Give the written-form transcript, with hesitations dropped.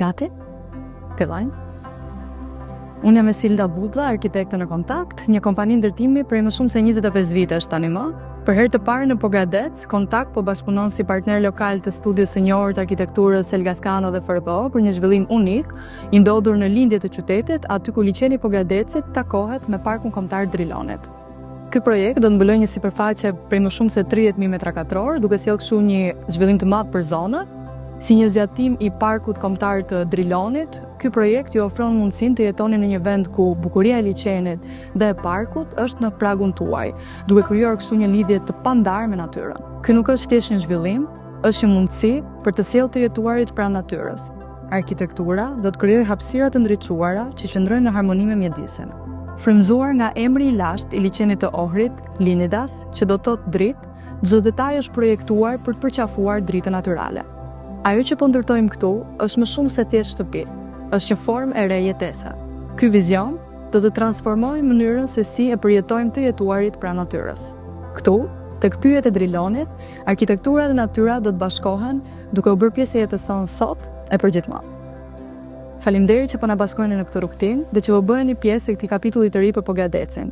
Gati? Fillojmë? Unë jam Esilda Budlla, arkitekte në Kontakt, një kompani ndërtimi prej më shumë se 25 vitesh tani më. Për herë të parë në Pogradec, Kontakt po bashkëpunon si partner lokal të studios së njohur të arkitekturës Selgas Cano dhe FRBO për një zhvillim unik, i ndodhur në lindje të qytetit, aty ku liqeni i Pogradecit takohet me Parkun Kombëtar Drilonit. Ky projekt do të mbulojë një sipërfaqe prej më shumë se 30.000 metra katror, duke sjellë kështu një zhvillim të madh për zonën. Si një zgjatim i Parkut Kombëtar të Drilonit, ky projekt ju ofron mundësinë të jetoni në një vend ku bukuria e liqenit dhe e parkut është në pragun tuaj, duke krijuar kështu një lidhje të pandarë me natyrën. Ky nuk është thjesht një zhvillim, është një mundësi për të sjellë të jetuarit pranë natyrës. Arkitektura do të krijojë hapësira të ndriçuara që qëndrojnë në harmoni me mjedisin. Frymëzuar nga emri i lashtë i liqenit të Ohrit, Linidas, që do të thotë dritë, çdo detaj është projektuar për të përqafuar dritën natyrale. Ajo që po ndërtojmë këtu është më shumë se thjesht shtëpi, është një formë e re jetese. Ky vizion do të transformojë mënyrën se si e përjetojmë të jetuarit pranë natyrës. Këtu, tek pyjet e Drilonit, arkitektura dhe natyra do të bashkohen duke u bërë pjesë e jetës sonë sot e përgjithmonë. Faleminderit që po na bashkoheni në këtë rrugëtim dhe që po bëheni pjesë e këtij kapitulli të ri për Pogradecin.